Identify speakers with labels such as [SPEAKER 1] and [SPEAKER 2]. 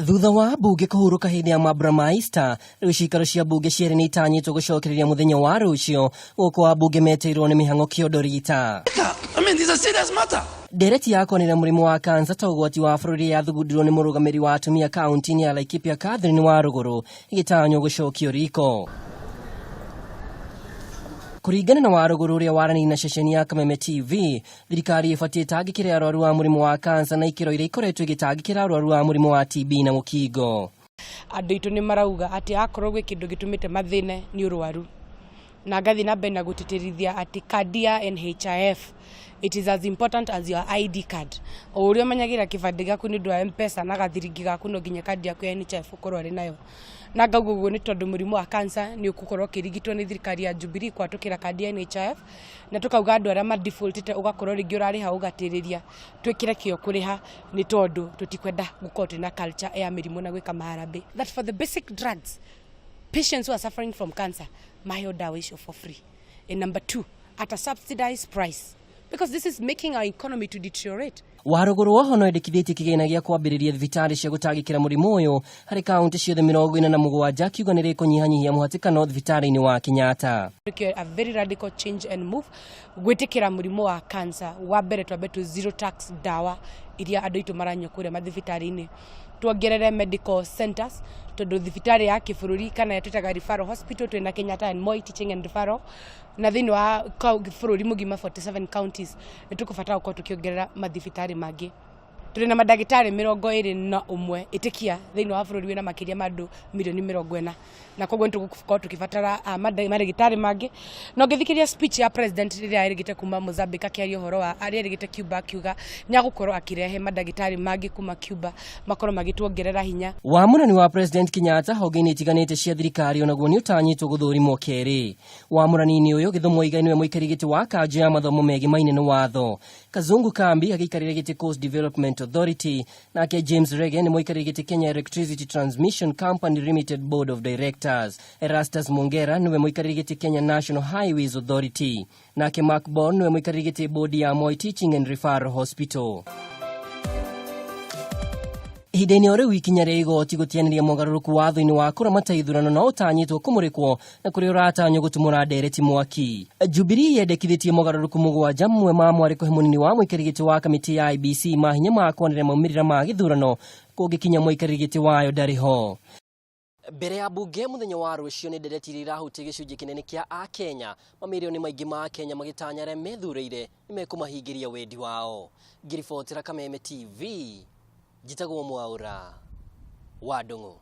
[SPEAKER 1] Thutha wa mbunge kũhurũka hĩndĩ ya mambura ma Easter, rĩu ciikaro cia mbunge cierĩ nĩ itanyĩtwo gũcokereria mũthenya wa rũciũ, gũkũ ambunge metĩirwo nĩ mĩhang'o kĩondo rita.
[SPEAKER 2] I mean, this is a serious matter.
[SPEAKER 1] Ndereti ya kwanĩrĩra mũrimũ wa kansa ta ũgwati wa bũrũri yathugundĩrwo nĩ mũrũgamĩrĩri wa atumia kaunti-inĩ ya Laikipia Catherine Warũgũrũ ĩgĩtanywo gũcokio riko. Kũringana na Warũgũrũ ũrĩa waranĩirie na ceceni ya Kameme TV, thirikari ĩbatiĩ ĩtangĩkĩre arwaru a mũrimũ wa kansa na ikĩro iria ikoretwo ĩgĩtangĩkĩra arwaru a mũrimũ wa TB na mũkingo.
[SPEAKER 3] Andũ aitũ nĩ marauga atĩ akorwo gwĩ kĩndũ gĩtũmĩte mathĩne nĩ ũrwaru, na ngathiĩ na mbere na gũtĩtĩrithia atĩ kandi ya NHIF, it is as important as your ID card. O ũrĩa ũmenyagĩrĩra kĩbandĩ gĩaku nĩ ũndũ wa M-Pesa na gathiringi gaku, no nginya kandi yaku ya NHIF ũkorwo ũrĩ nayo. Na ngauga ũguo nĩ tondũ mũrimũ wa cancer nĩ ũgũkorwo ũkĩrigitwo nĩ thirikari ya Jubilee kũhatũkĩra kandi ya NHIF, na tũkauga andũ arĩa madefaultĩte, ũgakorwo rĩngĩ ũrarĩha ũgatĩrĩria, twĩkĩre kĩo kũrĩha nĩ tondũ tũtikwenda gũkorwo twĩna culture ya mĩrimũ na gwĩka maharambĩ, that for the basic drugs, patients who are suffering from cancer maheo dawa icio for free, and number two, at a subsidized price, because this is making our economy to deteriorate.
[SPEAKER 1] Warũgũrũ oho no endekithĩtie kĩgĩna gĩa kwambĩrĩria thibitarĩ cia gũtangĩkĩra mũrimũ ũyũ harĩ kaunti ciothe 47, akiuga nĩ rĩkũnyihanyihia mũhatĩkano thibitarĩ-inĩ wa Kenyatta.
[SPEAKER 3] A very radical change and move gwĩtĩkĩra mũrimũ wa cancer. Wa mbere, twambe tu zero tax dawa iria andũ aitũ maranyua kũrĩa mathibitarĩ-inĩ, tuongerere medical centers, tondũ thibitarĩ ya kĩbũrũri kana twĩtaga referral hospital twĩna Kenyatta and Moi Teaching and Referral, na thĩinĩ wa bũrũri mũgima 47 counties nĩ tũkũbatara gũkorwo tũkĩongerera mathibitarĩ mangĩ. Tũrĩ na mandagĩtarĩ 21, ĩtĩkia, thĩinĩ wa bũrũri wĩna makĩria ma andũ mirioni 40, na koguo nĩ tũgũkorwo tũkĩbatara mandagĩtarĩ mangĩ. Na ũngĩthikĩrĩria speech ya president rĩrĩa erĩgĩte kuma Mozambique akĩaria ũhoro wa arĩa erĩgĩte Cuba, akiuga nĩ agũkorwo akĩrehe mandagĩtarĩ mangĩ kuma Cuba makorwo magĩtuongerera hinya.
[SPEAKER 1] Wamũrani wa President Kenyatta honge-inĩ itiganĩte cia thirikari onaguo nĩ ũtanyĩtwo gũthũrimwo kerĩ. Wamũrani-inĩ ũyũ, Gĩthumo Igai nĩwe mũikari gĩtĩ wa kanjũ ya mathomo megimaine na watho, Kazungu Kambi agĩikarĩra gĩtĩ Coast Development Authority, nake James Rege nĩ mũikarĩri gĩtĩ Kenya Electricity Transmission Company Limited Board of Directors. Erastus Mongera nĩwe mũikarĩri gĩtĩ Kenya National Highways Authority, nake Mark Bon nĩwe mũikarĩri gĩtĩ bodi ya Moi Teaching and Referral Hospital. Ihinda-inĩ o rĩu, ikinya rĩa igoti gũtianĩria mogarũrũku watho-inĩ wa kũramata ithurano no ũtanyĩtwo kũmũrĩkwo na kũrĩa ũratanywo gũtumũra ndereti mwaki. Jubilee yendekithĩtie mogarũrũku 7, mamwe mamo arĩ kũhe mũnini wa mũikarĩri gĩtĩ wa kamĩtĩ ya IEBC mahinya ma kwanĩrĩra maumĩrĩra ma gĩthurano kũngĩkinya mũikarĩri gĩtĩ wayo ndarĩ ho. Mbere ya bunge mũthenya wa rũciũ nĩ ndereti iria irahutia gĩcunjĩ kĩnene kĩa Akenya, mamirioni maingĩ ma Akenya magĩtanya arĩa methurĩire nĩ mekũmahingĩria wendi wao. Ngĩribotera Kameme TV, njĩtagwo Mwaũra wa Ndung'u.